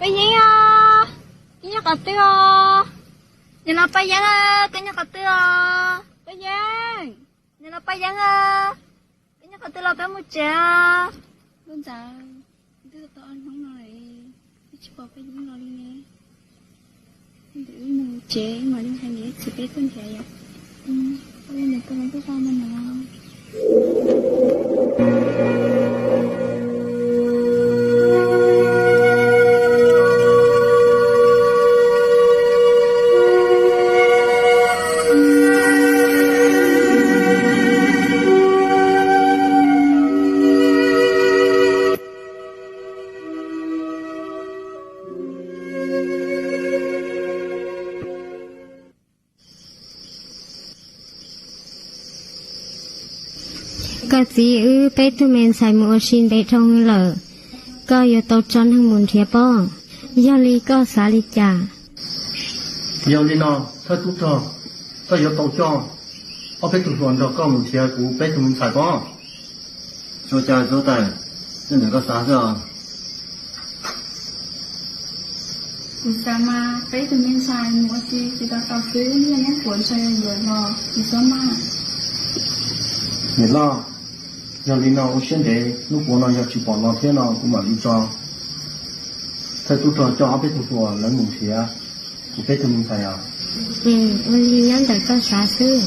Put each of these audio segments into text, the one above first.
Paj Yeeb os, koj nyob qhov twg os? Niam laus Paj Yeeb, koj nyob qhov twg os? Paj Yeeb, niam laus Paj Yeeb, koj nyob qhov twg los peb mus tsev. Nkauj Ntxawm, twb tau ob hnub no lawm, wb tsis pom Paj Yeeb los li ne. Ntawm wb mus tsev mam li hais niam txiv peb tuaj nrhiav yom. Ua li ntawd koj los tuaj tau no na. Koj txiv, wb peb tug me ntxhais mus ua si ntev dhau lawm, koj yuav tau tso neeg mus nrhiav pob. Yog li koj xav li cas? Yog li no, thawj tub rog, koj yuav tau coj ob peb tug hluas nrog koj mus nrhiav kuv peb tug me ntxhais pob. Ua cas Ntsuag Tais, tej ntawd koj xav xwb os? Kuv xav mas peb tug me ntxhais mus ua si tsis tau tau xwb, niaj hnub puav ntshe yuav los tsis txhob maj. Niam loj, yog li no ua siab ntev, hnub puav no yog tsis pom los thiab no kuv mam li tso thawj tub rog coj ob peb tug hluas lawv mus nrhiav kuv peb tug me ntxhais os. Ua li nyob ntawm koj xav xwb.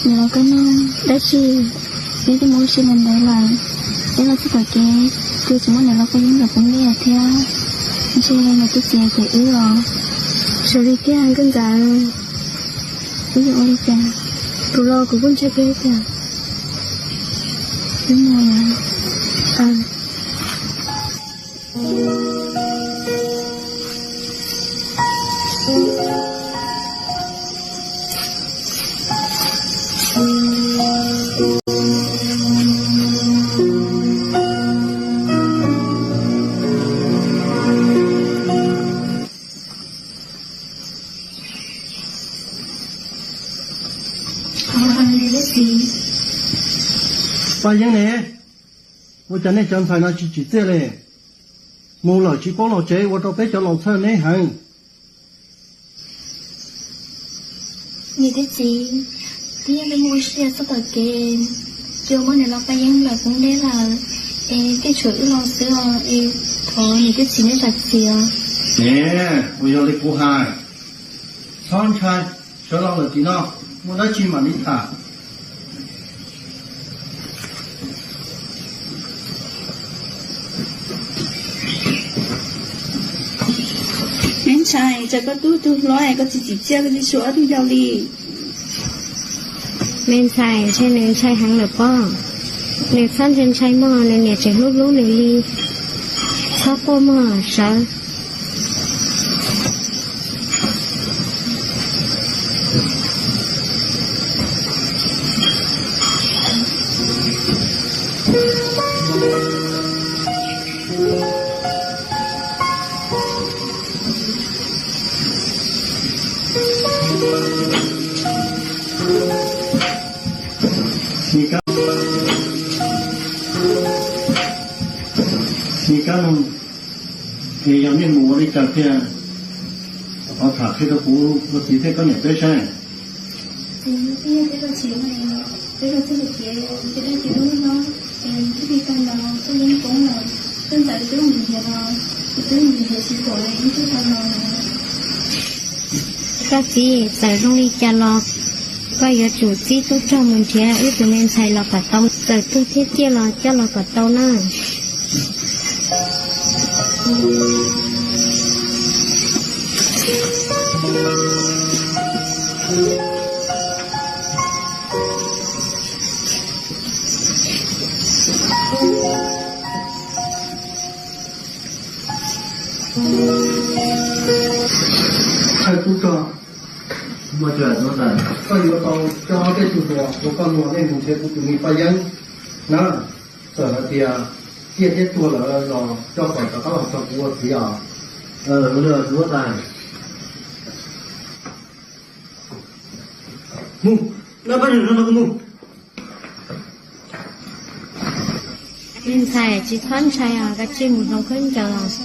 Niam laus Kab Noog, dab tsi peb twb mus ua si li ntawd lawm, peb los txog tom kev, twb tsis muaj niam laus Paj Yeeb los peb ntiaj thiab, ntshe nws twb txiav kev wb os. Xyov li tiag Nkauj Ntxawm, wb yuav ua li cas? Kuv los kuv kuj ntshai kawg tiag. Wb mus. Paj Yeeb ne, ua cas nej cov ntxhais no tsis tsim txiaj li? Mus lawm tsis paub los tsev, ua rau peb cov laus txhawj neb heev. Niam thiab txiv, twb yog peb mus ua si txog tom kev, twb muaj niam laus Paj Yeeb lawv poob deb lawm, es tej tshuav wb los xwb os, es thov niam thiab txiv neb zam txim os. Ne, uas yog li kuv hais, txhob ntshai, sawv los lawm tim no, muaj dab tsi mam li tham. Me ntxhais, tsam koj tub tug hlob es koj tsis tsim txiaj li, tsis tshua ob tug yau li. Me ntxhais ntshe nws ntshai heev lawm pob. Nws txhob ntshai ntshai mog, nws niam tseem hlub hlub nws li. Txhob quaj mog, sawv. Niam Kab Noog, es yog nej mus ua li cas thiaj ho tham qhia rau kuv ua txiv thiab koj niam peb saib. Txiv, peb yog peb tau txiv, peb tau txog kev, peb dab txiv lub no, es twb tsis tau los, txoj yeeb poob lawm, twb ntawd twb mus nrhiav los, twb mus nrhiav tsis pom, twb tsis tau los. Koj txiv, txawm zoo li cas los koj yuav tsum txib tub rog mus nrhiav wb tus me ntxhais los kom tau, txawm tuag thiab ciaj los coj los kom tau na. Thawj tub rog, koj yuav tau coj ob peb tug hluas rau koj mus, nej mus nrhiav kuv tus me Paj Yeeb na. Txawm hais tias ciaj thiab tuag lawm los coj kom rov qab los txog kuv ua txiv os. Ua li os txiv huab tais. Mus, laj pab nws no mus. Me ntxhais, tsis txhob ntshai os, kav tsij mus hloov khaub ncaws os.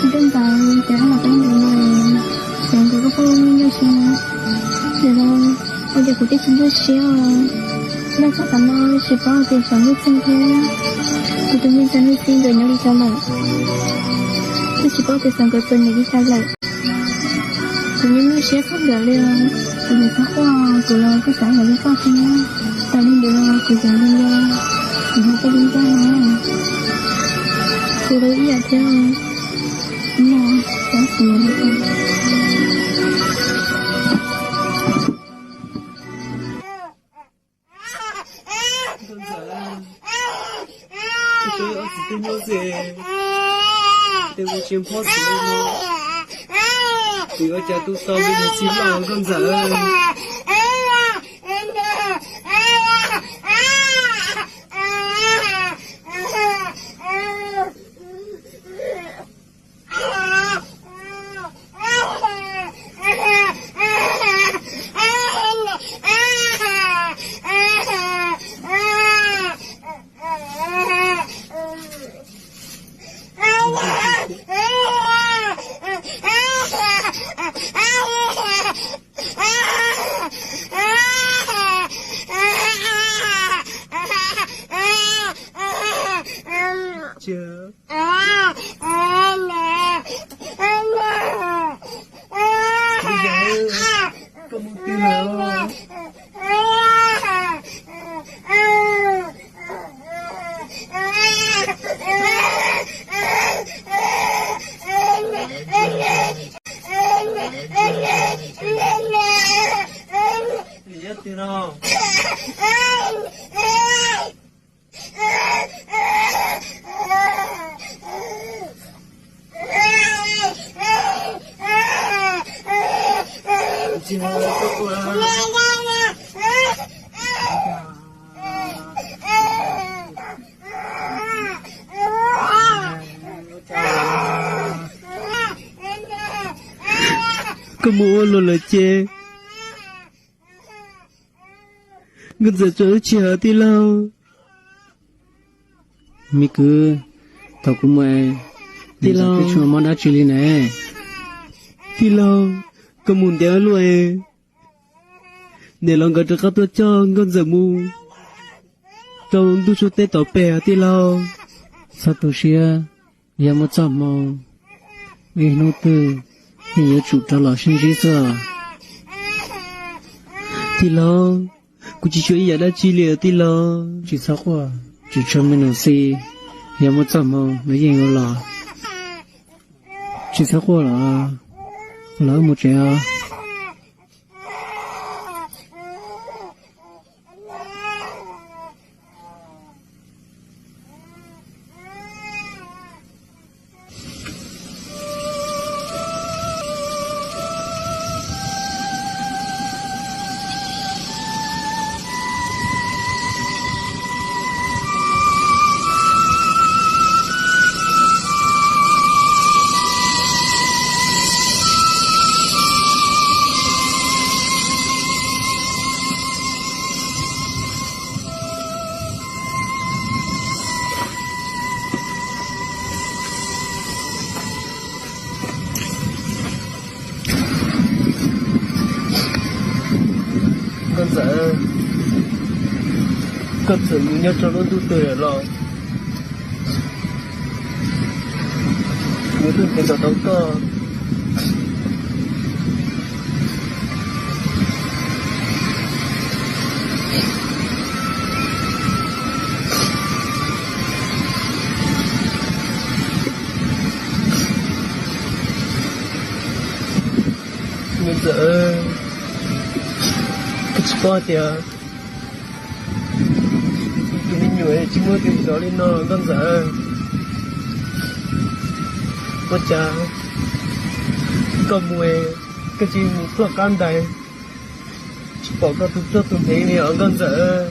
Nkauj ntxawm, ces ob lam peb ntawd no, ces nkawd kuj pheej nyuaj siab na. Ces ua cas kuv thiaj tsis nyuaj siab os? Laj txog tav no tsis paub tias xyov Nuj Txeeg thiab kuv tus me ntxhais Nuj Txeeg nkawd nyob li cas lawm, thiab tsis paub tias xyov nkawd txom nyem li cas lawm. Kuv nyuaj nyuaj siab tshaj plaws li os. Kuv niam txhob quaj, kuv los kuj xav ib yam li koj thiab. Tas li ntawd los kuv xav li los kuv ho quaj li ntag. Kuv los ib yam thiab. Ib yam, xav xav li koj. Nkauj ntxawm, kuv tau ob txiv tub nyuj xwb, tej ua tsis nphob xwb no, kuv yuav ua cas tu tau li niag txiv loj nkauj ntxawm. Koj mus twg lawm? Nyob twg no? Koj mus ua luaj lawm ces nkauj ntxawm tso wb tsis hawm tij laug. Me kwv, thaum kuv mus, tij laug, tsis muaj mob dab tsi li ne. Tij laug, koj mus ntiav luaj es niam laus nkawd rov qab tuaj coj nkauj ntxawm mus rau ntuj sua teb tom pem tij laug. Txhob tu siab, yog muaj txoj hmoo, ib hnub twg yeej yuav tsum rov los sib ntsib xwb. Tij laug, kuv tsis tshuav ib yam dab tsi li tij laug. Tsis txhob quaj, tsis tshuav me nus xi, yog muaj txoj hmoo los yeej yuav los. Tsis txhob quaj los, los wb mus tsev os. Koj txawm mus nyob rau lub ntuj twg lawm los kuv tuaj nrhiav tsis tau koj. Nkauj Ntxawm, koj tsis paub tias tus me nyuam tsis muaj tus zov li no Nkauj Ntxawm. Ua cas koj mus, koj tsis mus ploj qab ntais, tsis pom koj tus txoj tus hneev li os Nkauj Ntxawm.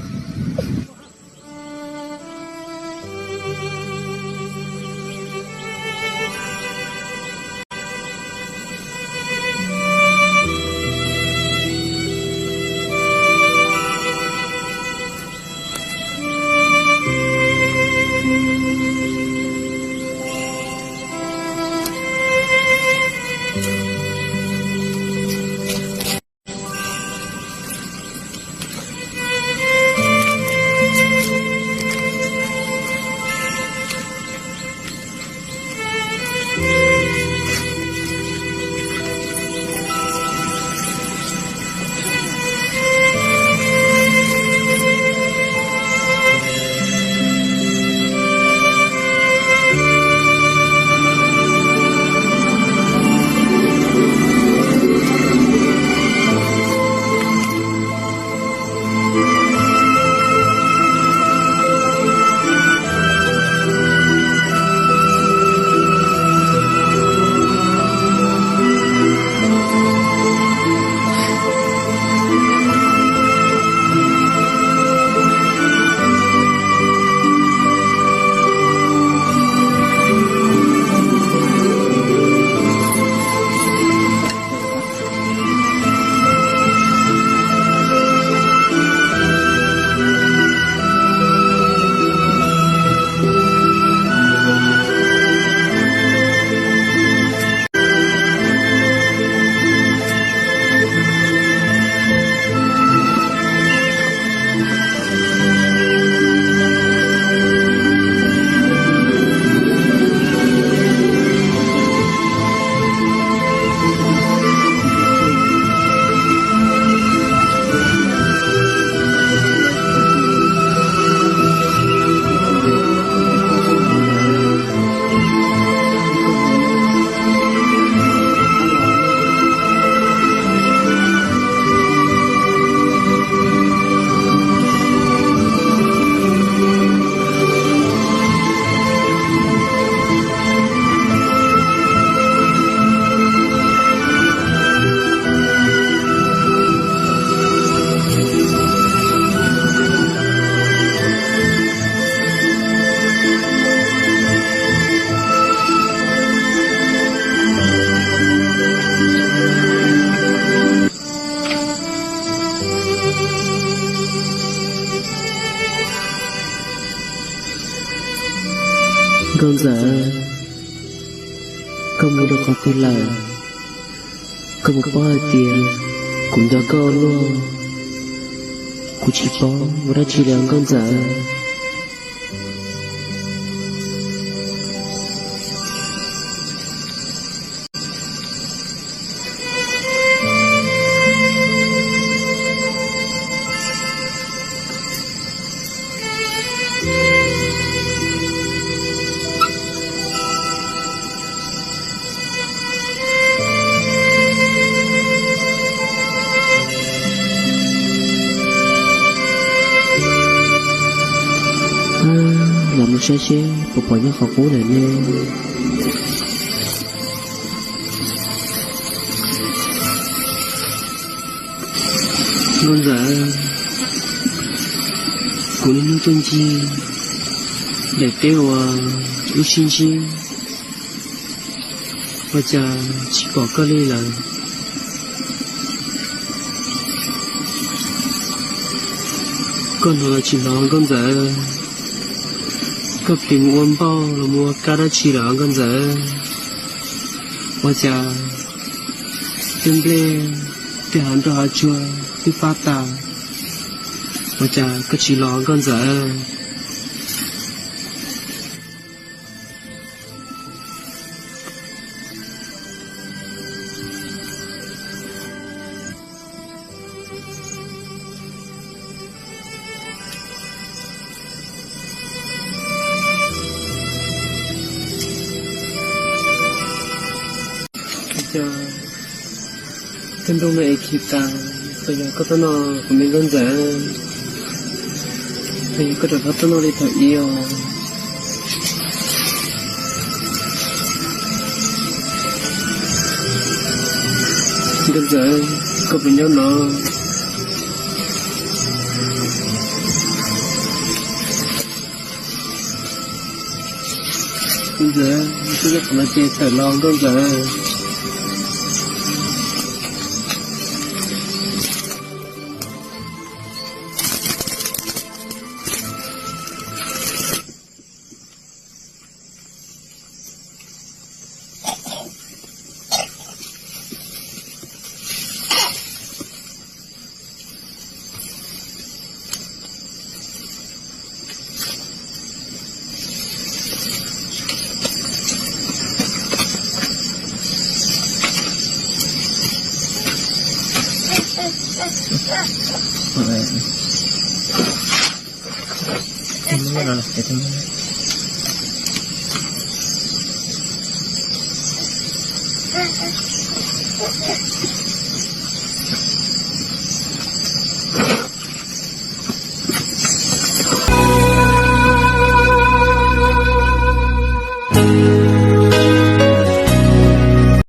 Nkauj Ntxawm, koj mus rau qhov twg lawm? Koj puas paub hais tias kuv nco koj ua luaj? Kuv tsis paub ua dab tsi li Nkauj Ntxawm. Los mus saib seb puas pom nyob qhov qub lawm ne. Nkauj Ntxawm, kuv niaj hnub tuaj ncig daim teb uas wb sib ntsib, ua cas tsis pom koj li lawm? Koj hnov los tsis hnov Nkauj Ntxawm? Koj plis mus ua npauj los mus ua kab dab tsi lawm Nkauj Ntxawm? Ua cas tej nplej, tej hav nroj hav tsuag twb fab tas, Ua cas koj tsis los Nkauj Ntxawm? Ua cas tej nplooj no es khi tas, puas yog koj tuaj noj kuv me Nkauj Ntxawm? Puas yog koj rov qab tuaj noj li thaum ub os? Nkauj Ntxawm, koj puas nyob no? Nkauj Ntxawm, twb nyob qhov no ces tawm los Nkauj Ntxawm.